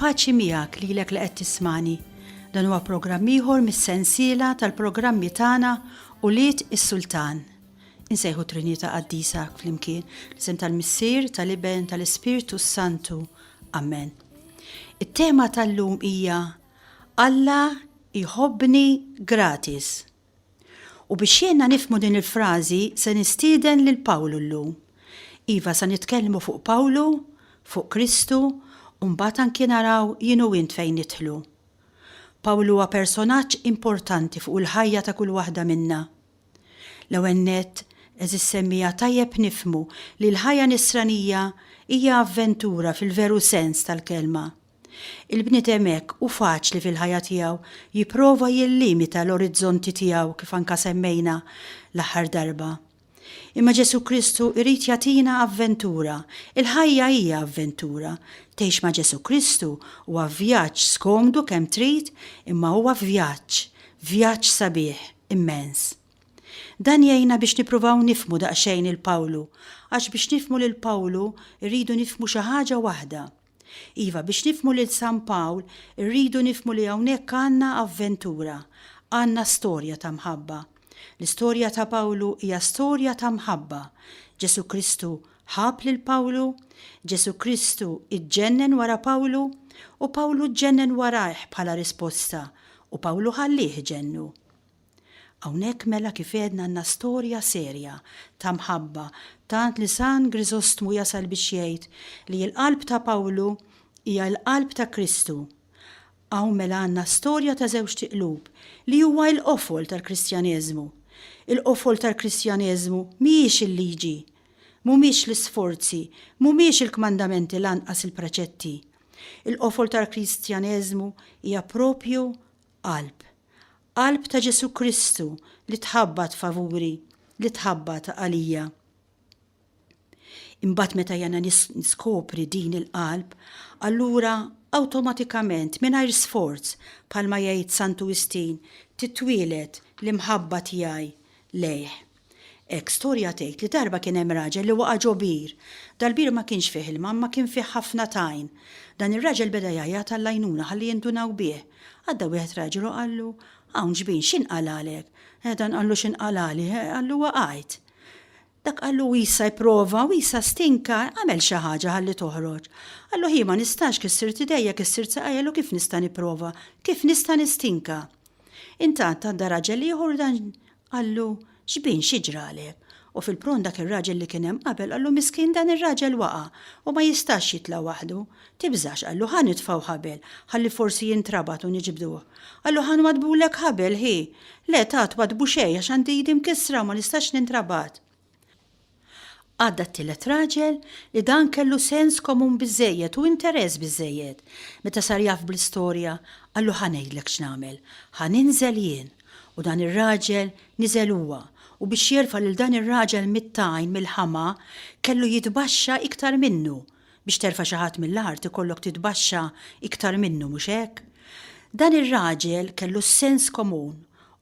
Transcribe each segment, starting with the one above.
Il-paċi miegħek lilek li qed tismani. Dan huwa programm ieħor mis-sensiela tal-programmi tagħna Ulied is-Sultan. Insejħu Trinità Qaddisa flimkien, l-isem tal-Missier, tal-Iben, tal-Ispirtu s-Santu. Amen. It-tema tal-lum hija Alla jħobbni gratis. U biex jgħinna nifhmu din il-frażi se nistieden lil Pawlu llum. Iva, sa nitkellmu fuq Pawlu, fuq Kristu, u mbagħad anki naraw jien u int fejn nidħlu. Pawlu huwa personaġġ importanti fuq il-ħajja ta' kull waħda minna. L-ewwel nett, għeżież semmiegħa tajjeb nifhmu li l-ħajja nisranija hija avventura fil-veru sens tal-kelma. Il-bniedem hekk hu faċli fil-ħajja tiegħu jipprova jillimita l-orizzonti tiegħu kif anka semmejna l-aħħar darba. Imma Ġesù Kristu jrid jagħtina avventura. Il-ħajja hija avventura. Tgħix ma' Ġesù Kristu huwa vjaġġ skomdu kemm trid imma huwa vjaġġ, vjaġġ sabiħ immens. Dan jgħinna biex nippruvaw nifhmu daqsxejn 'il Pawlu, għax biex nifhmu lil Pawlu rridu nifhmu xi ħaġa waħda. Iva, biex nifhmu lil San Pawl, irridu nifhmu li hawnhekk għandna avventura, għandna storja ta' mħabba. L-istorja ta' Pawlu hija storja ta' mħabba. Ġesù Kristu ħabb lil Pawlu, Ġesù Kristu ġġennen wara Pawlu, u Pawlu ġġennen warajh bħala risposta, u Pawlu ħallieh iġennu. Hawnhekk mela kif għedna għandna storja serja ta' mħabba tant li San Griżostmu jasal biex jgħid li l-qalb ta' Pawlu hija l-qalb ta' Kristu. Hawn mela għandna storja ta' żewġt iqlub li huwa l-qofol tal-Kristjaneżmu. Il-qofol tal-Kristjaneżmu mhijiex il-liġi, mhumiex l-isforzi, mhumiex il-kmandamenti lanqas il-preċetti. Il-qofol tal-Kristjaneżmu hija propju qalb. Qalb ta' Ġesù Kristu li tħabbat favuri, li tħabbat għalija. Imbagħad meta jena niskopri din il-qalb, allura awtomatikament mingħajr sforz, bħalma jgħid Santu Wistin, titwieled l-imħabba tiegħi lejh. Hekk storja tgħid li darba kien hemm raġel li waqa' ġo bir. Dal-bir ma kienx fih ilma imma kien fih ħafna tajn. Dan ir-raġel beda jgħajjat għall-għajnuna ħalli jindunaw bih. Għadda wieħed raġel u qallu, Hawn xbin, x'inqalagħlek? Eh, dan qallu x'inqalagħli, eh, qallu waqajt. Dak qallu isa ipprova u isa stinka, agħmel xi ħaġa ħalli toħroġ. Qallu ħi ma nistax kissirt idejja, kissirt saqajja, qallu kif nista' nipprova, kif nista' nistinka. Intant għadda raġel ieħor u dan Qallu, X'bin, xi ġralek? U fil-pront dak ir-raġel li kien hemm qabel qallu, Miskin dan ir-raġel waqa' u ma jistax jitla' waħdu. Tibżax, qallu, ħa nitfgħu ħabel, ħalli forsi jintrabat u niġbduh. Qallu, Ħa nwaddbulek ħabel, ħi. Le, ta, twaddbu xejn għax għandi idi mkissra u ma nistax nintrabat. Għadda t-tielet raġel li dan kellu sens komun biżżejjed u interess biżżejjed. Meta sar jaf bl-istorja, qallu ħa ngħidlek x'nagħmel, ħa ninżel jien. U dan ir-raġel niżel huwa, u biex jerfa' lil dan ir-raġel mit-tajn, mill-ħama, kellu jitbaxxa iktar minnu. Biex terfa' xi ħadd mill-art ikollok titbaxxa iktar minnu, mhux hekk? Dan ir-raġel kellu s-sens komun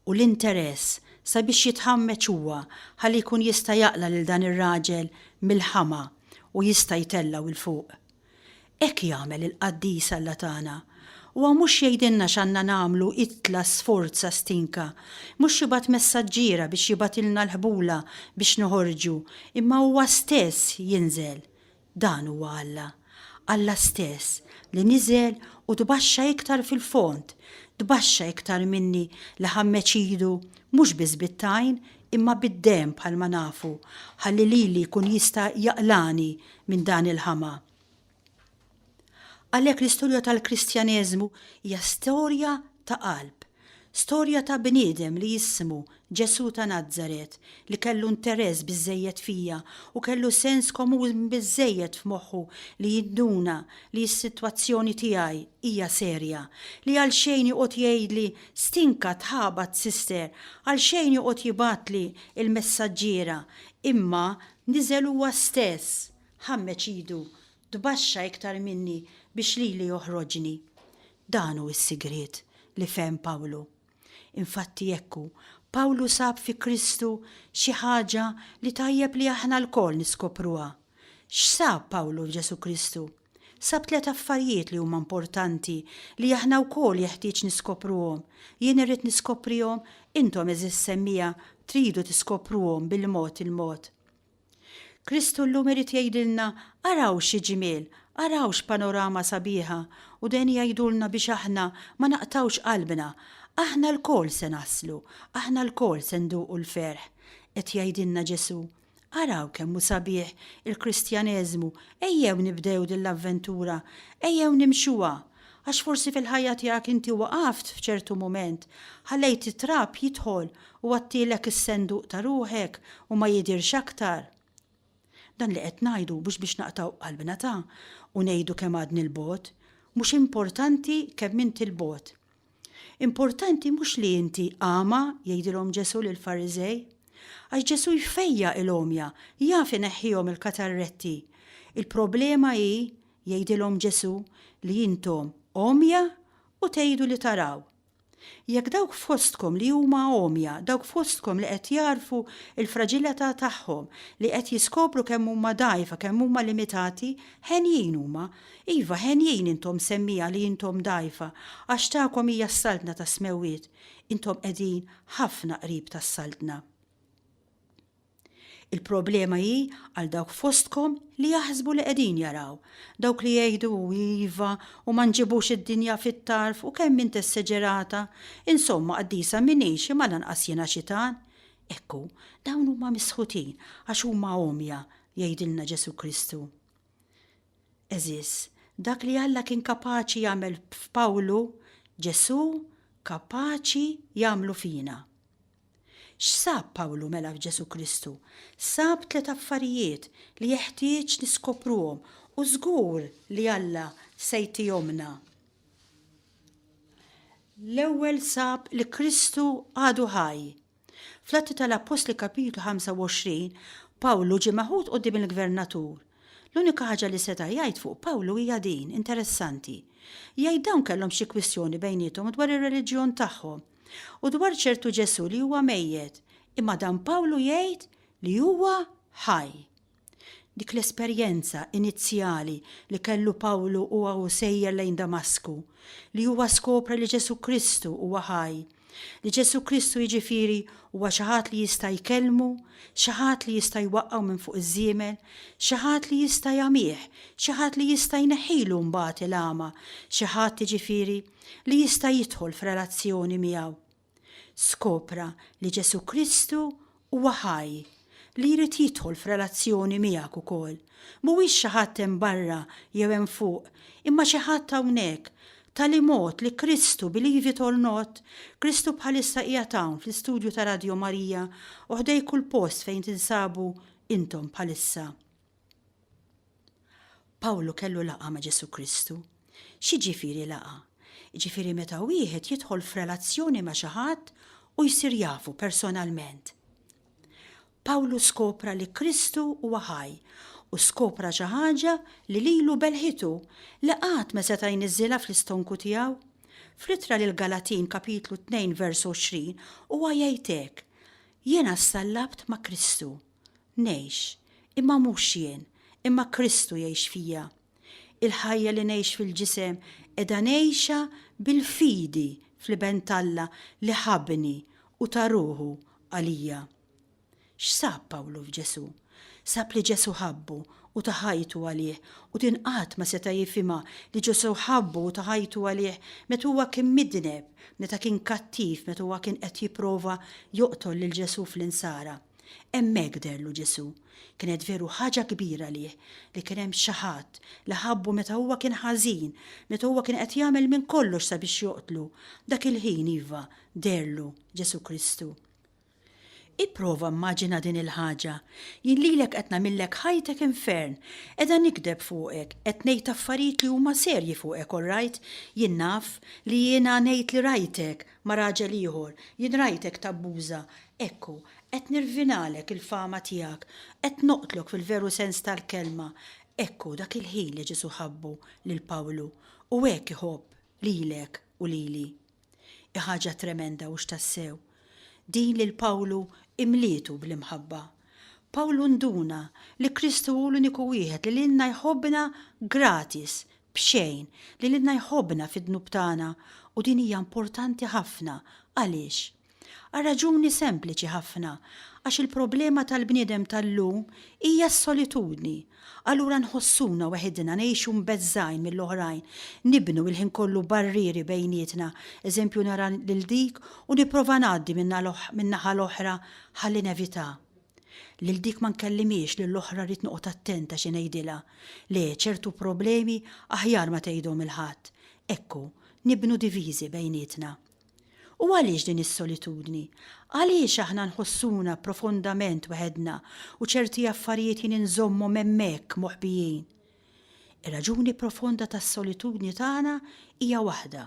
u l-interess sabiex jitħammeġ huwa ħalli jkun jista' jaqla' lil dan ir-raġel mill-ħama u jista' jtellgħu 'l fuq. Hekk jagħmel il-qaddis Alla tagħna. Huwa mhux jgħidilna x'għandna nagħmlu itla' sforza stinka, mhux jibgħat messaġġiera biex jibgħatilna l-ħbula biex noħorġu, imma huwa stess jinżel. Dan huwa Alla. Alla stess, li niżel u tbaxxa iktar fil-fond, tbaxxa iktar minni li ħammeġ idu mhux biss bit-tajn imma bid-demm bħalma nafu, ħalli lili jkun jista' jaqlagħni minn dan il-ħama. Għalhekk l-istorja tal-Kristjaneżmu hija storja ta' qalb, storja ta' bniedem li jismu Ġesù ta' Nazaret li kellu interess biżżejjed fija u kellu sens komun biżżejjed f'moħħu li jinduna li s-sitwazzjoni tiegħi hija serja, li għalxejn joqgħod jgħidli stinka tħabat sister, għalxejn joqgħod jibgħatli l-messaġġiera, imma niżel huwa stess, ħammeġ idu Tbaxxa iktar minni biex lili joħroġni. Dan hu s-sigriet li fehem Pawlu. Infatti hekk hu, Pawlu sab fi Kristu xi ħaġa li tajjeb li aħna lkoll niskopruha. X'sab Pawlu f'Ġesù Kristu? sab tlett affarijiet li huma importanti li aħna wkoll jeħtieġ niskopruhom. Jien irrid niskoprihom, intom għeżież semmiegħa tridu tiskopruhom bil-mod il-mod. Kristu llum irid jgħidilna araw xi ġmiel, araw x'panorama sabiħa u den jgħidulna biex aħna ma naqtgħux qalbna, aħna lkoll se naslu, aħna lkoll se nduqu l-ferħ. Qed jgħidilna Ġesù, araw kemm hu sabiħ il-Kristjaneżmu, ejjew nibdew din l-avventura, ejjew nimxuha, Għax forsi fil-ħajja tiegħek inti waqaft f'ċertu mument, ħallejt it-trab jidħol u għattielek is-senduq ta' ruħek u ma jidhirx aktar. Dan li qed ngħidu mhux biex naqtgħu qalbna ta' u ngħidu kemm għadni 'l bogħod. Mhux importanti kemm inti 'l bogħod. Importanti mhux li inti agħma, jgħidilhom Ġesù lill-Fariżej. Għax Ġesù jfejjaq il-għomja, jaf ineħħihom il-katarretti. Il-problema hi Jgħidilhom Ġesù li intom għomja u tgħidu li taraw. Jekk dawk fostkom li huma għomja, dawk fostkom li qed jagħrfu l-fraġilità tagħhom, li qed jiskopru kemm huma dgħajfa, kemm huma limitati, henjin huma. Iva, henjin intom semmiegħa li intom dgħajfa, għax tagħkom hija s-saltna tas-smewwiet. Intom qegħdin ħafna qrib tas-saltna. Il-problema hi għal dawk fostkom li jaħsbu li qegħdin jaraw, dawk li jgħidu iva u ma nġibux id-dinja fit-tarf u kemm int esseġerata, insomma qaddisa m'iniex imma lanqas jiena xitan. Hekk hu, dawn huma misħutin għax huma għomja, jgħidilna Ġesù Kristu. Għeżież, dak li Alla kien kapaċi jagħmel f'Pawlu, Ġesù kapaċi jagħmlu fina. X'sab Pawlu mela f'Ġesù Kristu? Sab tliet affarijiet li jeħtieġ niskopruhom u żgur li Alla se jtihomlna. L-ewwel sab li Kristu għadu ħaj. Fl-Atti tal-Appostli kapitlu 25, Pawlu ġie meħud quddiem il-gvernatur. L-unika ħaġa li seta' jgħid fuq Pawlu hija din, interessanti. Jgħid dawn kellhom xi kwistjoni bejniethom dwar ir-reliġjon tagħhom. U dwar ċertu Ġesù li huwa mejjet, imma dan Pawlu jgħid li huwa ħaj. Dik l-esperjenza inizjali li kellu Pawlu huwa u sejjer lejn Damasku, li huwa skopra li Ġesù Kristu huwa ħaj, li Ġesù Kristu jiġifieri huwa xi ħadd li jista' jkellmu, xi ħadd li jista' jwaqqgħu minn fuq iż-żiemel, xi ħadd li jista' jagħmih, xi ħadd li jista' jneħħilu mbagħad il-għama, xi ħadd jiġifieri li jista' jidħol f'relazzjoni miegħu. Skopra li Ġesù Kristu huwa ħaj, li jrid jidħol f'relazzjoni miegħek ukoll. Mhuwiex xi ħadd hemm barra jew hemm fuq, imma xi ħadd hawnhekk, tali mod li Kristu, believe it or not, Kristu bħalissa qiegħed hawn fl-istudju ta' Radio Maria u ħdej kull post fejn tinsabu intom bħalissa. Pawlu kellu laqgħa ma' Ġesù Kristu. X'jiġifieri laqgħa? Jiġifieri meta wieħed jidħol f'relazzjoni ma' xi ħadd u jsir jafu personalment. Pawlu skopra li Kristu huwa ħaj u skopra xi ħaġa li lilu belħitu li qatt ma seta' jniżżilha fl-istonku tiegħu. Fl-Ittra lill-Galatin kapitlu 2 vers 20 huwa jgħid hekk, Jiena ssallabt ma' Kristu. Ngħix, imma mhux jien, imma Kristu jgħix fija. Il-ħajja li ngħix fil-ġisem qiegħda ngħixha bil-fidi fl-Iben t'Alla li ħabbni u ta ruħu għalija. X'sab Pawlu f'Ġesù? Sab li Ġesù ħabbu u ta ħajtu għalih u din qatt ma seta' jifhimha li Ġesù ħabbu u ta ħajtu għalih meta huwa kien midneb, meta kien kattiv, meta huwa kien qed jipprova joqtol lil Ġesù fl-insara. Hemmhekk deherlu Ġesù. Kienet veru ħaġa kbira għalih li kien hemm xi ħadd li ħabbu meta huwa kien ħażin, meta huwa kien qed jagħmel minn kollox sabiex joqtlu. Dak il-ħin, iva, deherlu Ġesù Kristu. Ipprova immaġina din il-ħaġa. Jien lilek qed nagħmillek ħajtek infern. Qiegħda nigdeb fuqek, qed ngħid affarijiet li huma serji fuqek, all right? Jien naf li jiena ngħid li rajtek ma' raġel ieħor, jien rajtek tabbuża, Ekku, qed nirvinalek il-fama tiegħek, qed noqtlok fil-veru sens tal-kelma. Ekku, dak il-ħin li Ġesù ħabbu lil Pawlu, u hekk iħobb lilek u lili. Hi ħaġa tremenda hux tassew? Din lil Pawlu imlietu bl-imħabba. Pawlu nduna li Kristu hu l-uniku wieħed li lilna jħobbna gratis, b'xejn, li lilna jħobbna fid-dnub tagħna u din hija importanti ħafna. Għaliex? Għal raġuni sempliċi ħafna, għax il-problema tal-bniedem tal-lum hija s-solitudni. Allura nħossuna weħidna, ngħixu mbeżżgħin mill-oħrajn, nibnu il-ħin kollu barrieri bejnietna, eżempju nara lil dik u nipprova ngħaddi min-naħa l-oħra ħalli nevitha. Lil dik ma nkellimhiex, lill-oħra rrid noqgħod attenta xi ngħidilha. Le, ċertu problemi aħjar ma tgħidhom 'il ħadd. Ekku, nibnu diviżi bejnietna. U għaliex din is-solitudni? Għaliex aħna nħossuna profondament weħedna u ċerti affarijiet jien inżommhom hemmhekk moħbijin? Ir-raġuni profonda tas-solitudni tagħna hija waħda,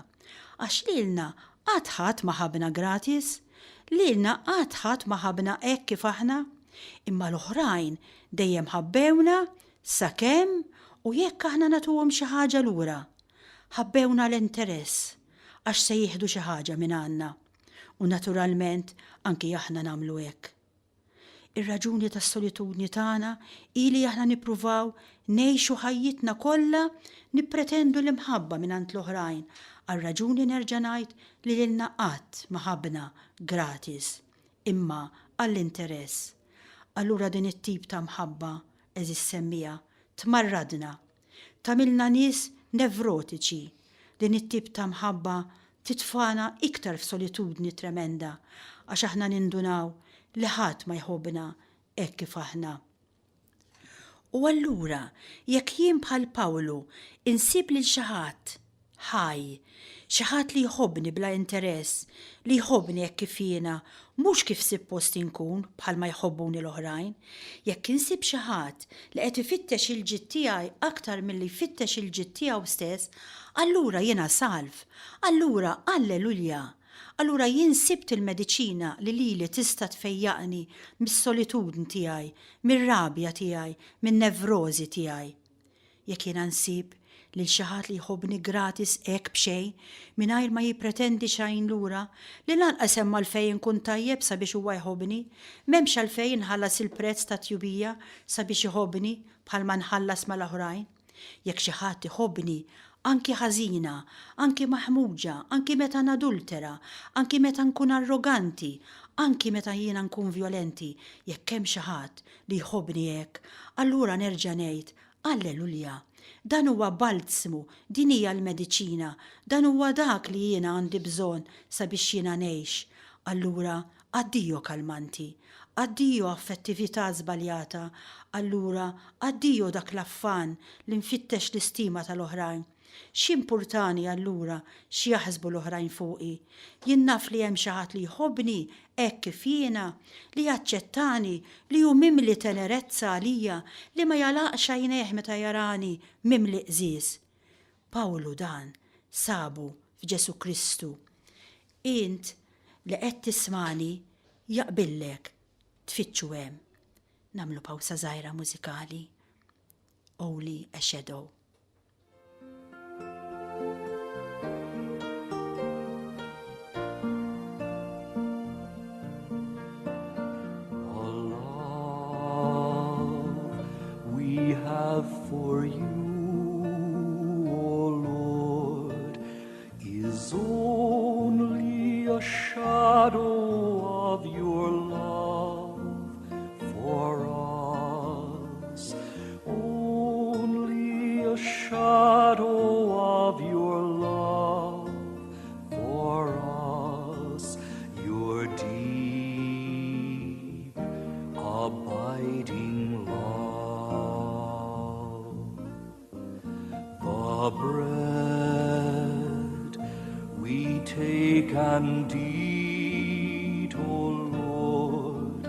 għax lilna qatt ħadd ma ħabbna gratis, lilna qatt ħadd ma ħabbna hekk kif aħna, imma l-oħrajn dejjem ħabbewna sakemm u jekk aħna nagħtuhom xi ħaġa lura. Ħabbewna l-interess għax se jieħdu xi ħaġa mingħandna. U naturalment anki aħna nagħmlu hekk. Ir-raġuni tas-solitudni tagħna hi li aħna nippruvaw ngħixu ħajjitna kollha nippretendu l-imħabba mingħand l-oħrajn għal raġuni nerġa' ngħid li lilna qatt ma ħabbna gratis, imma għall-interess. Allura din it-tip ta' mħabba, għeżież semmiegħa, tmarradna. Tagħmilna nies nevrotiċi. Din it-tip ta' mħabba titfagħna iktar f'solitudni tremenda għax aħna nindunaw li ħadd ma jħobbna hekk kif aħna. U allura jekk jien bħal Pawlu insib lil xi ħadd ħaj, xi ħadd li jħobbni bla interess, li jħobbni hekk kif jiena, mhux kif sippost inkun bħalma jħobbuni l-oħrajn. Jekk insib xi ħadd li qed ifittex il-ġid tiegħi aktar milli jfittex il-ġid tiegħu stess, allura jiena salv. Allura, allelujja! Allura jien sibt il-mediċina li lili tista' tfejjaqni mis-solitudn tiegħi, mir-rabja tiegħi, min-nevrożi tiegħi. Jekk jiena nsib lil xi ħadd li jħobbni gratis hekk b'xejn, mingħajr ma jippretendi xejn lura, li lanqas hemm għalfejn inkun tajjeb sabiex huwa jħobbni, m'hemmx għalfejn inħallas il-prezz tat-tjubija sabiex iħobbni bħalma nħallas mal-oħrajn. Jekk xi ħadd iħobbni, anki ħażina, anki maħmuġa, anki meta nadultera, anki meta nkun arroganti, anki meta jiena nkun vjolenti, jekk hemm xi ħadd li jħobbni hekk, allura nerġa' ngħid, Allelulja! Dan huwa balzmu, din hija l-mediċina, dan huwa dak li jiena għandi bżonn sabiex jiena ngħix. Allura, addio kalmanti, addio affettività żbaljata, allura addio dak l-affann li nfittex l-istima tal-oħrajn. X'jimpurtani allura x'jaħsbu l-oħrajn fuqi? Jien naf li hemm xi ħadd li jħobbni hekk kif jiena, li jaċċettani, li hu mimli tenerezza għalija, li ma jagħlaqx għajnejh meta jarani mimli qżież. Pawlu dan sabu f'Ġesù Kristu. Int li qed tismagħni jaqbillek tfittxu hemm. Nagħmlu pawsa żgħira mużikali. Only a Shadow. We have for you, O Lord, is only a shadow of your love for us. Only a shadow of your love for us, your deep abiding love. The bread we take and eat, O Lord,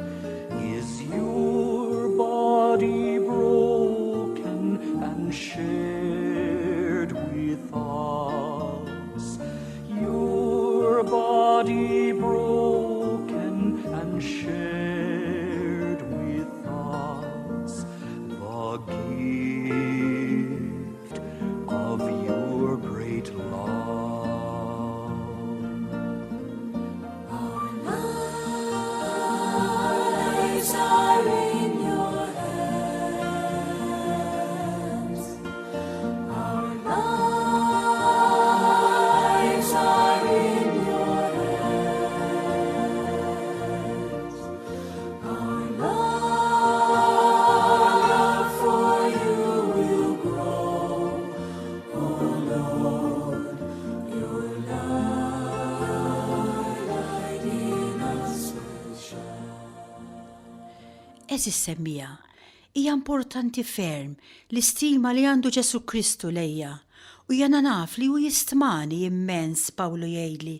is your body broken and shared with us. Your body broken and shared with us. The gift of your great love. Our lives are in your Għeżież semmiegħa, hija importanti ferm l-istima li għandu Ġesù Kristu lejja, u jiena naf li hu jistmani immens, Pawlu jgħidli.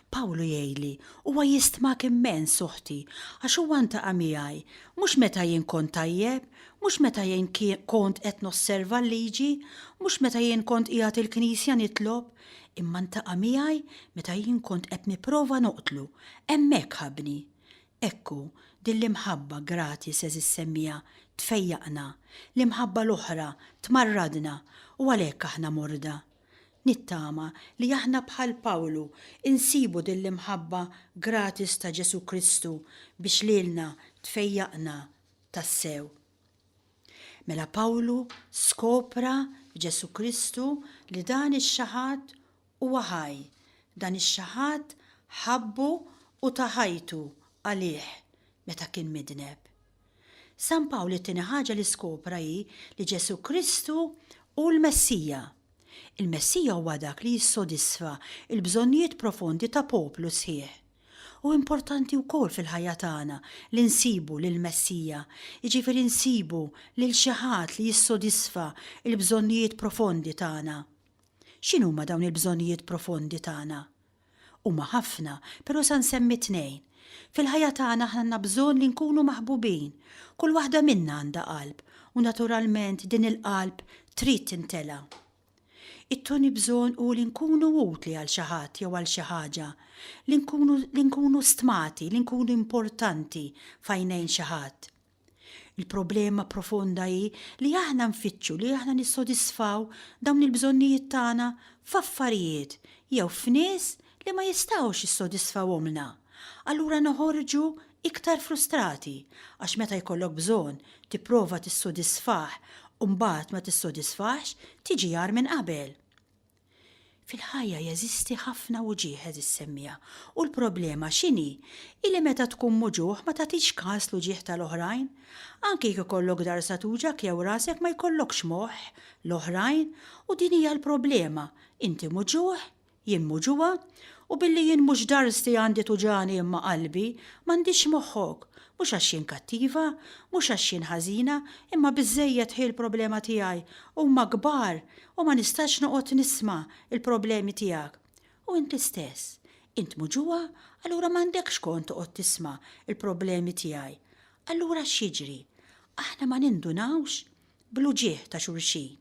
Pawlu jgħidli, huwa jistmak immens, oħti, għax huwa ntaqa' miegħi, mhux meta jien kont tajjeb, mhux meta jien kont qed nosserva l-liġi, mhux meta jien kont qiegħed il-knisja nitlob, imma ntaqa' miegħi meta jien kont qed nipprova noqtlu, hemmhekk ħabbni. Hekk hu, din l-imħabba gratis għeżież semmiegħa, tfejjaqna, l-imħabba l-oħra tmarradna u għalhekk aħna morda. Nittama li aħna bħal Pawlu nsibu din l-imħabba gratis ta' Ġesù Kristu biex lilna tfejjaqna tassew. Mela Pawlu skopra f'Ġesù Kristu li dan ix-xi ħadd Huwa ħaj. Dan ix-xi ħadd ħabbu u ta ħajtu għalih meta kien midneb. San Pawl it-tieni ħaġa li skopra hi li Ġesù Kristu hu l-Messija. Il-Messija huwa dak li jissodisfa l-bżonnijiet profondi ta' poplu sħiħ. Hu importanti wkoll fil-ħajja tagħna li nsibu lill-Messija, jiġifieri nsibu lil xi ħadd li jissodisfa l-bżonnijiet profondi tagħna. X'inhuma dawn il-bżonnijiet profondi tagħna? Huma ħafna, però sa nsemmi tnejn. Fil-ħajja tagħna aħna għandna bżonn li nkunu maħbubin. Kull waħda minna għandha qalb u naturalment din il-qalb trid timtela. It-tieni bżonn hu li nkunu utli għal xi ħadd jew għal xi ħaġa, li nkunu li nkunu stmati, li nkunu importanti f'għajnejn xi ħadd. Il-problema profonda hi li aħna nfittxu li aħna nissodisfaw dawn il-bżonnijiet tagħna f'affarijiet jew f'nies li ma jistgħux jissodisfawhomlna. Allura noħorġu iktar frustrati għax meta jkollok bżonn tipprova tissodisfah u mbagħad ma tissodisfahx tiġi agħar minn qabel. Fil-ħajja jeżisti ħafna uġigħ għeżież semmiegħa u l-problema x'inhi? Hi li meta tkun muġugħ ma tagħtix kas l-uġigħ tal-oħrajn. Anki jekk ikollok darsa tuġgħek jew rasek ma jkollokx moħħ l-oħrajn u din hija l-problema. Inti muġugħ, jien muġugħa u billi jien mhux darsti għandi tuġagħni imma qalbi, m'għandix moħħok. Mhux għax jien kattiva, mhux għax jien ħażina, imma biżżejjed hi l-problema tiegħi, huma kbar u ma nistax noqgħod nisma' l-problemi tiegħek. U int l-istess. Int muġugħa, allura m'għandekx kont toqgħod tisma' l-problemi tiegħi. Allura x'jiġri? Aħna ma nindunawx bl-uġigħ ta' xulxin.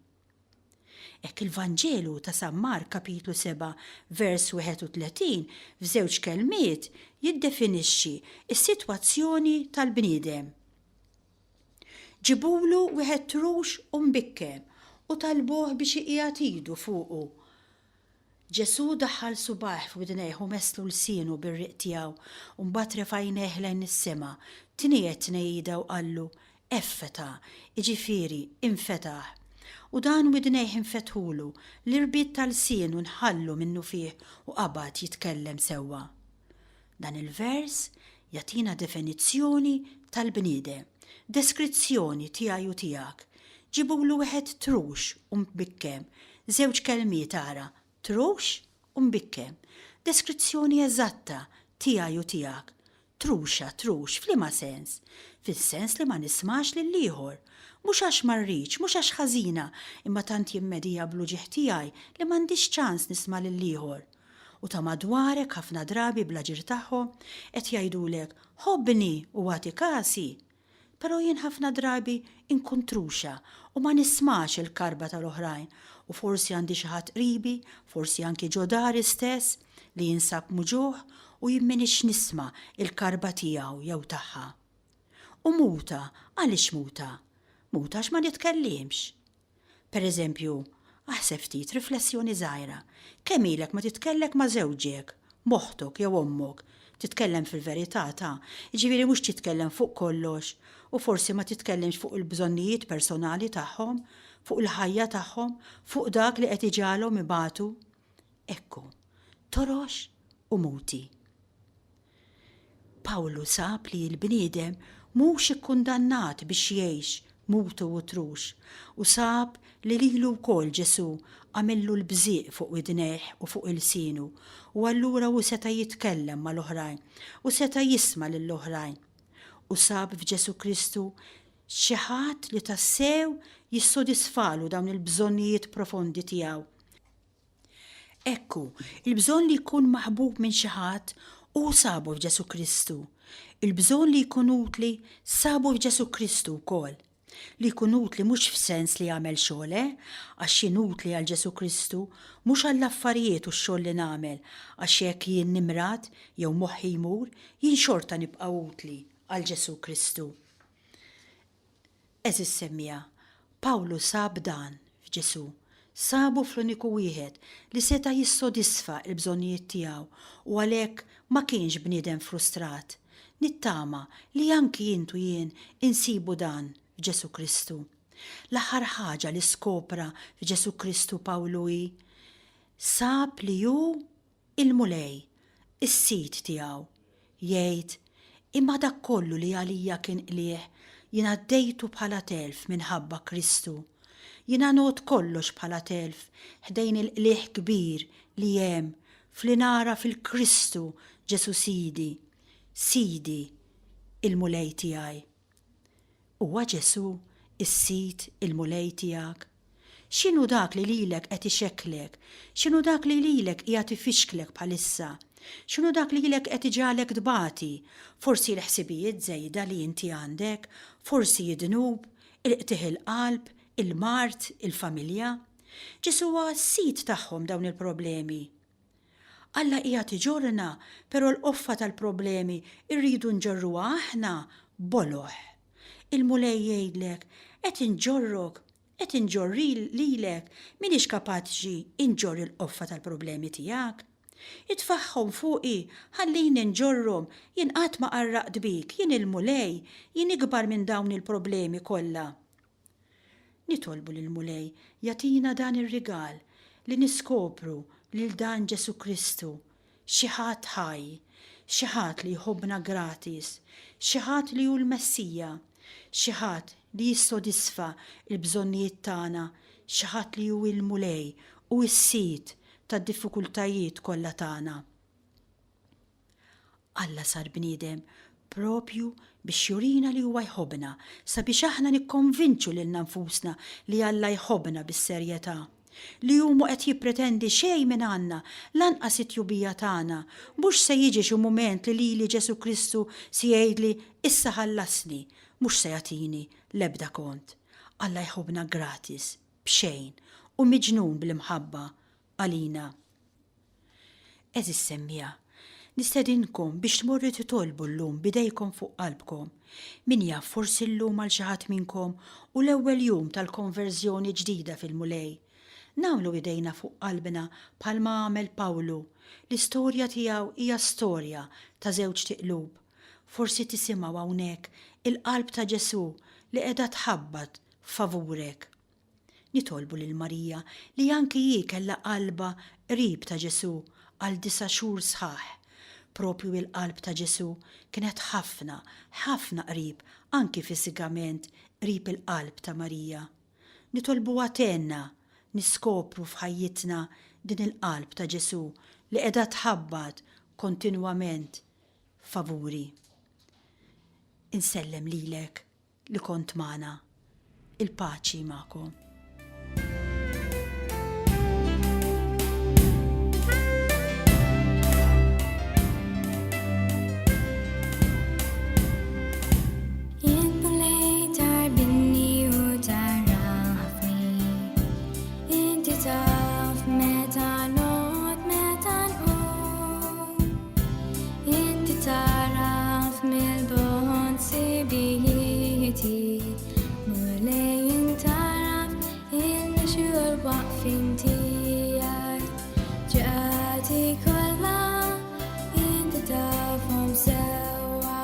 Hekk il-Vanġelu ta' San Mark kapitlu 7 vers 31 f'żewġ kelmiet jiddefinixxi s-sitwazzjoni tal-bniedem. Ġibulu wieħed trux u mbikkem u talbuh biex iqiegħed idu fuqu. Ġesù daħħal subgħajh f'widnejh u messlu lsienu bir-riq tiegħu, u mbagħad refa' għajnejh lejn is-sema, tniegħed tnehida u qallu, Effeta, jiġifieri, infetaħ. U dan widnejh infetħulu, l-irbit ta' lsienu nħallu minnufih u qabad jitkellem sewwa. Dan il-vers jagħtina definizzjoni tal-bniedem, deskrizzjoni tiegħi u tiegħek. Ġibulu wieħed trux u mbikkem, żewġ kelmiet ara, trux u mbikkem. Deskrizzjoni eżatta tiegħi u tiegħek. Truxa, trux, f'liema sens? Fis-sens li ma nismax lill-ieħor. Mhux għax ma rridx, mhux għax ħażina, imma tant jien medhija bl-uġigħ tiegħi li m'għandix ċans nisma' lill-ieħor. U ta' madwarek ħafna drabi bl-aġir tagħhom qed jgħidulek, ħobbni u agħti kasi! Però jien ħafna drabi nkun truxa u ma nismax il-karba tal-oħrajn u forsi għandi xi ħadd qribi, forsi anki ġo dari stess, li jinsab muġugħ u jien m'iniex nisma' l-karba tiegħu jew tagħha. U muta, għaliex muta? Muta għax ma nitkellimx. Per eżempju, aħseb ftit, riflessjoni żgħira, kemm ilek ma titkellek ma' żewġek, m'oħtok jew ommok? Titkellem fil-verità, ta', jiġifieri mhux titkellem fuq kollox u forsi ma titkellimx fuq il-bżonnijiet personali tagħhom, fuq il-ħajja tagħhom, fuq dak li qed iġagħalhom ibatu. Hekk hu, torox u muti. Pawlu sab li l-bniedem mhux ikkundannat biex jgħix mutu u trux, u sab li lilu wkoll Ġesù għamillu l-bżieq fuq widnejh u fuq ilsienu, u allura hu seta' jitkellem mal-oħrajn u seta' jisma' lill-oħrajn. U sab f'Ġesù Kristu xi ħadd li tassew jissodisfalu dawn il-bżonnijiet profondi tiegħu. Hekk hu, il-bżonn li jkun maħbub minn xi ħadd hu sabu f'Ġesù Kristu. Il-bżonn li jkun utli sabu f'Ġesù Kristu wkoll. Li jkun utli mhux f'sens li jagħmel xogħol, eh, għax jien utli għal Ġesù Kristu, mhux għall-affarijiet u x-xogħol li nagħmel, għax jekk jien nimrad jew moħħi jmur, jien xorta nibqa' utli għal Ġesù Kristu. Għeżież semmiegħa, Pawlu sab dan f'Ġesù. Sabu fl-uniku wieħed li seta' jissodisfa l-bżonnijiet tiegħu u għalhekk ma kienx bniedem frustrat. Nittama li anki int u jien insibu dan f'Ġesù Kristu. L-aħħar ħaġa li skopra f'Ġesù Kristu Pawlu hi, sab li hu Il-Mulej, is-Sid tiegħu, jgħid, Imma dak kollu li għalija kien qligħ, jien għaddejtu bħala telf minħabba Kristu. Jiena ngħodd kollox bħala telf ħdejn il-qligħ kbir li hemm f'li nagħraf il-Kristu Ġesù Sidi, Sidi, il-Mulej tiegħi. Huwa Ġesù s-Sid, il-Mulej tiegħek? X'inhu dak li lilek qed ixekklek? X'inhu dak li lilek qiegħed ifixklek bħalissa? X'inhu dak li lilek qed iġagħlek tbati? Forsi l-ħsibijiet żejda li inti għandek? Forsi d-dnub? Il-qtigħ il-qalb? Il-mard? Il-familja? Ġesù huwa s-Sid tagħhom dawn il-problemi. Alla qiegħed iġorrna, però l-qoffa tal-problemi rridu nġorruha aħna boloh. Il-Mulej jgħidlek, qed inġorrok, qed inġorr lilek, m'iniex kapaċi nġorr il-qoffa tal-problemi tiegħek. Itfagħhom fuqi, ħallini nġorrhom, jien qatt ma qarraqt bik, jien il-Mulej, jien ikbar minn dawn il-problemi kollha. Nitolbu lill-Mulej jagħtina dan ir-rigal li niskopru lil dan Ġesù Kristu, xi ħadd ħaj, xi ħadd li jħobbna gratis, xi ħadd li hu l-Messija, xi ħadd li jissodisfa l-bżonnijiet tagħna, xi ħadd li hu l-Mulej u s-Sid tad-diffikultajiet kollha tagħna. Alla sar bniedem proprju biex jurina li huwa jħobbna, sabiex aħna nikkonvinċu lilna nfusna li Alla jħobbna bis-serjetà. Li hu mhu qed jippretendi xejn minn għandna, lanqas it-tjubija tagħna. Mhux se jiġi xi mument li lili Ġesù Kristu se jgħidli issa ħallasni, mhux se jagħtini l-ebda kont. Alla jħobbna gratis, b'xejn, u miġnun bl-imħabba għalina. Għeżież semmiegħa, nistedinkom biex tmorru titolbu llum b'idejkom fuq qalbkom. Min jaf forsi llum għal xi ħadd minnkom hu l-ewwel jum tal-konverżjoni ġdida fil-Mulej. Nagħmlu idejna fuq qalbna bħalma għamel Pawlu. L-istorja tiegħu hija storja ta' żewġt iqlub. Forsi tisimgħu hawnhekk il-qalb ta' Ġesù li qiegħda tħabbat favurek. Nitolbu lil Marija li anki hi kellha qalbha qrib ta' Ġesù għal disa' xhur sħaħ. Proprju il-qalb ta' Ġesù kienet ħafna, ħafna qrib, anki fiżikament qrib il-qalb ta' Marija. Nitolbuha tgħinna niskopru f'ħajjitna din il-qalb ta' Ġesù li qiegħda tħabbat kontinwament favuri. Insellem lilek li kont magħna. Il-paċi magħkom. Inti taraf mill-bogħod sibijieti, Mulej int taraf il-mixi u l-waqfien tiegħi. Ġrati kollha inti tafhom sewwa.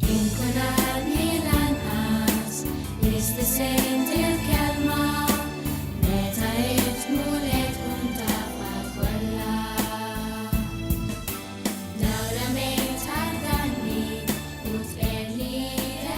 Inkun għadni lanqas l-istess il-kelma meta int Mulej tkun tafha kollha. Dawra mejn tħaddanni u tqegħed lilek.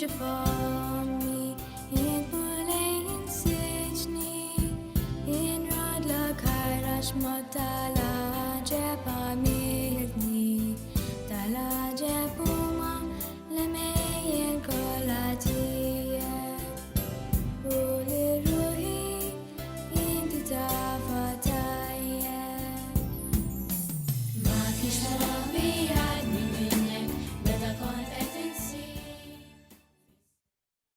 ġo fommi, int Mulej insiġni, inrodlok ħajr għax mod tal-għaġeb għamiltni, tal-għaġeb u.